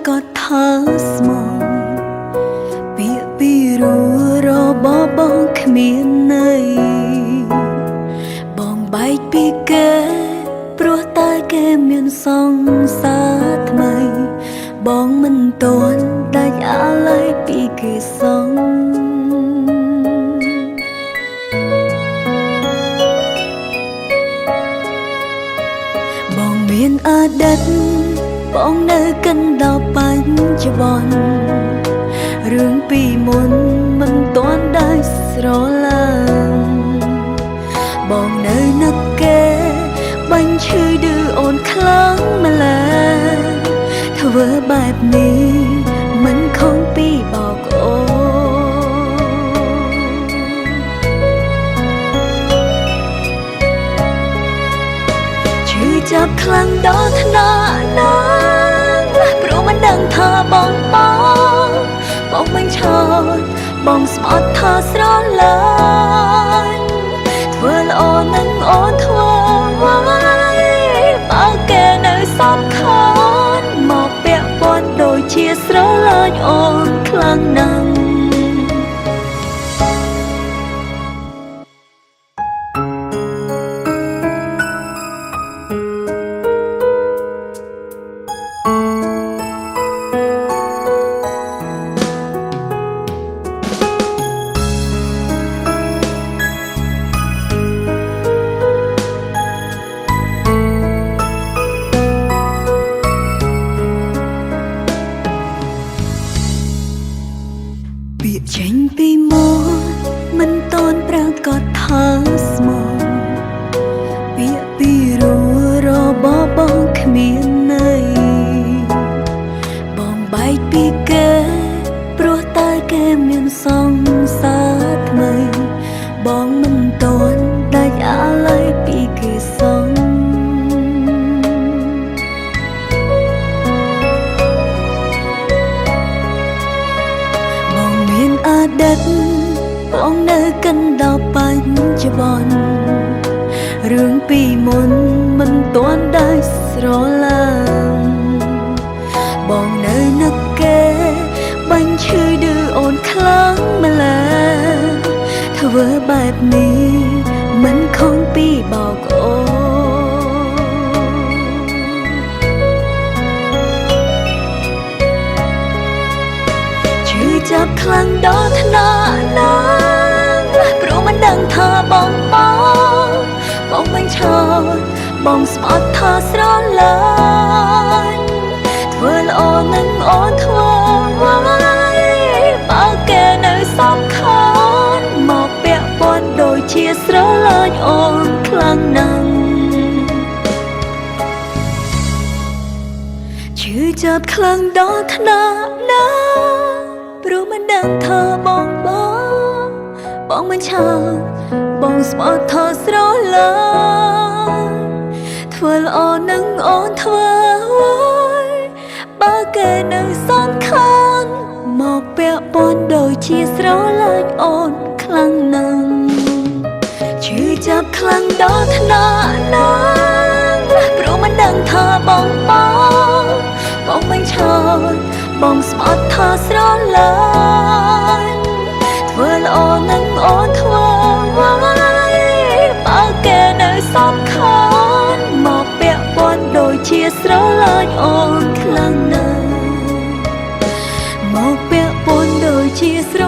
កฏថាស្មងពាក្យពីរោះរបស់បងគ្មានន័យបងបែកពីគេព្រោះតែគេមានសង្សារថ្មីបងមិនទាន់ដាច់អាល័យពីគេសងបងមានអតីតបងនៅកិនដល់បច្ចុប្បន្នរឿងពីមុនមិនទាន់ដាច់ស្រឡាងបងនៅនឹកគេបាញ់ឈឺឌឺអូនខ្លាំងម្ល៉េះធ្វើបែបនេះមិនខំពីបោកអូនឈឺចាប់ខ្លាំងដល់ថ្នាក់ណាព្រោះមិនដឹងថាបងបងបងមិនឆោតបងស្មត់ថាស្រឡាញ់ធ្វើល្អនឹងអូនធ្វើໄວបើគេនៅសំខាន់មកពាក់ព័ន្ធដូចជាស្រឡាញ់អូនខ្លាំងណាស់ពាក្យចេញពីមាត់មិនតន់ប្រកាសថាស្មងពាក្យពីរោះរបស់បងគ្មានន័យបងបែកពីគេព្រោះតែគេមានសង្សារថ្មីបងមិនទាន់ដាច់អាល័យពីគេសងបងមានអតីតបងនៅកិនដល់បច្ចុប្បន្នរឿងពីមុនមិនទាន់ដាច់ស្រឡាងបងនៅនឹកគេបាញ់ឈឺឌឺអូនខ្លាំងម្ល៉េះធ្វើបែបនេះមិនខំពីបោកអូនឈឺចាប់ខ្លាំងដល់ថ្នាក់ណាព្រោះមិនដឹងថាបងបងបងមិនឆោតបងស្មត់ថាស្រឡាញ់ធ្វើល្អនឹងអូនធ្វើໄວបើគេនៅសំខាន់មកពាក់ព័ន្ធដូចជាស្រឡាញ់អូនខ្លាំងណាស់ឈឺចាប់ខ្លាំងដល់ថ្នាក់ណាព្រោះមិនដឹងថាបងបងបងមិនឆោតបងស្មត់ថាស្រឡាញ់ធ្វើល្អនឹងអូនធ្វើໄວបើគេនៅសំខាន់មកពាក់ព័ន្ធដូចជាស្រឡាញ់អូនខ្លាំងណាស់ឈឺចាប់ខ្លាំងដល់ថ្នាក់ណាព្រោះមិនដឹងថាបងបងបងមិនឆោតបងស្មត់ថាស្រឡាញ់ធ្វើល្អនឹងអូនធ្វើໄວបើគេនៅសំខាន់មកពាក់ព័ន្ធដូចជាស្រឡាញ់អូនខ្លាំងណាស់មកពាក់ព័ន្ធដូចជាស្រ